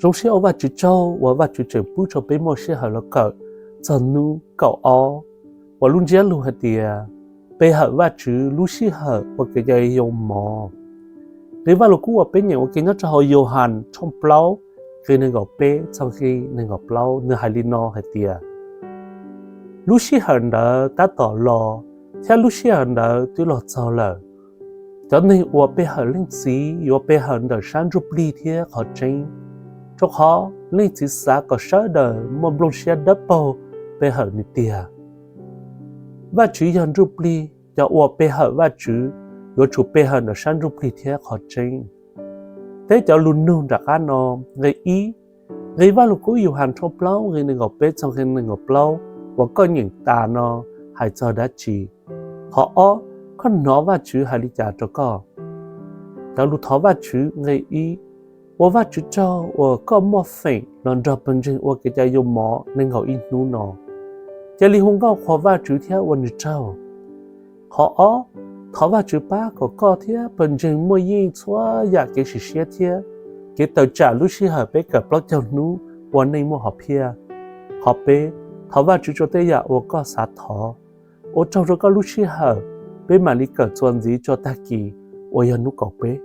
Zoo siab ua Vajtswv tsaug uas Vajtswv tseem pub rau peb muaj sij hawm los kawm txog hnub kaum ob uas lub ntsiab lus hais tias pe hawm Vajtswv lub sij hawm ua kev cai yoo mov. Nqe Vajluskub uas peb nyeem ua ke nyob rau hauv Yauhas tshooj plaub nqe nees nkaum peb txog nqe nees nkaum plaub, nws hais li no hais tias, lub sij hawm ntawd tab tom los, thiab lub sij hawm ntawd twb los txog lawm. Cov neeg uas pe hawm Leej Txiv yuav pe hawm ntawm sab ntsuj plig thiab qhov tseeb, rau qhov Leej Txiv xav kom sawv daws muaj nplooj siab dawb paug pe hawm nws tiag. Vajtswv yog ntsuj plig, cov uas pe hawm Vajtswv yuav tsum pe hawm ntawm sab ntsuj plig thiab qhov tseeb. Teb cov lus nug nram qab no: nqe ib, nqe Vajluskub Yauhas tshooj plaub nqe nees nkaum peb txog nqe nees nkaum plaub uas koj nyeem tas no hais txog dab tsi? Qhov ob, koj hnov Vajtswv hais li cas rau koj? Cov lus thov Vajtswv: nqe ib, ua Vajtswv tsaug uas koj muaj feem los nrog pawg ntseeg ua kev cai yoo mov nees nkaum ib hnub no. Cia li hu nkauj qhuas Vajtswv thiab ua nws tsaug. Qhov ob, thov Vajtswv pab kom koj thiab pawg ntseeg muaj yeej txhua yam kev sim siab thiab kev tawm tsam lub sij hawm peb kawm plaub caug hnub ua neej muaj hom phiaj. Qhov peb, thov Vajtswv rau tej yam uas koj xav thov. Ua tsaug rau koj lub sij hawm, peb mam li kawm txuas ntxiv tso tag kis uas yog hnub kaum peb.